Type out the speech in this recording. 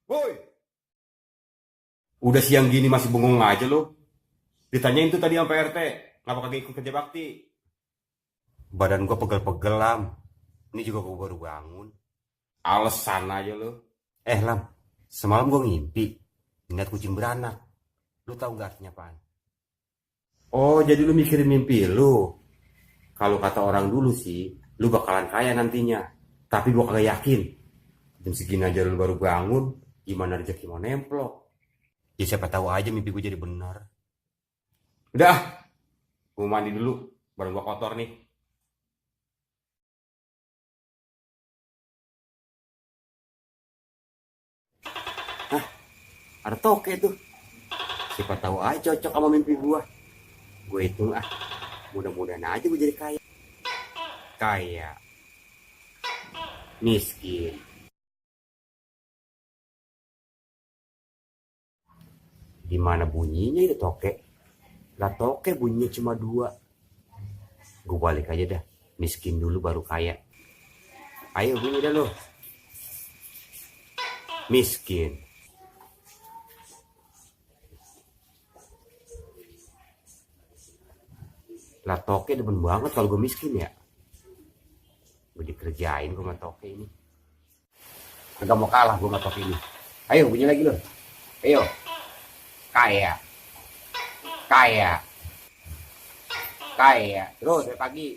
Woi, udah siang gini masih bengong aja lo. Ditanyain tuh tadi sama PRT, ngapa kagak ikut kerja bakti? Badan gua pegel-pegel, Lam. Ini juga gua baru bangun. Alasan aja lo. Lam, semalam gua ngimpi ngeliat kucing beranak. Lu tahu nggak artinya apaan? Oh, jadi lu mikirin mimpi lu. Kalau kata orang dulu sih, lu bakalan kaya nantinya. Tapi gua kagak yakin. Jam segini aja lu baru bangun, gimana rezeki mau nemplok? Ya siapa tahu aja mimpi gue jadi benar. Udah, gue mandi dulu, baru gue kotor nih. Hah, ada toke tuh. Siapa tahu aja cocok sama mimpi gue. Gue hitung mudah-mudahan aja gue jadi kaya. Kaya, miskin. Gimana bunyinya itu toke? Lah toke bunyinya cuma dua. Gue balik aja dah, miskin dulu baru kaya. Ayo bunyi dah lo. Miskin. Lah toke demen banget kalau gue miskin ya. Gue dikerjain gue sama toke ini. Kagak mau kalah gue sama toke ini. Ayo bunyi lagi lo. Ayo. Kaya. Kaya. Kaya. Terus dari pagi.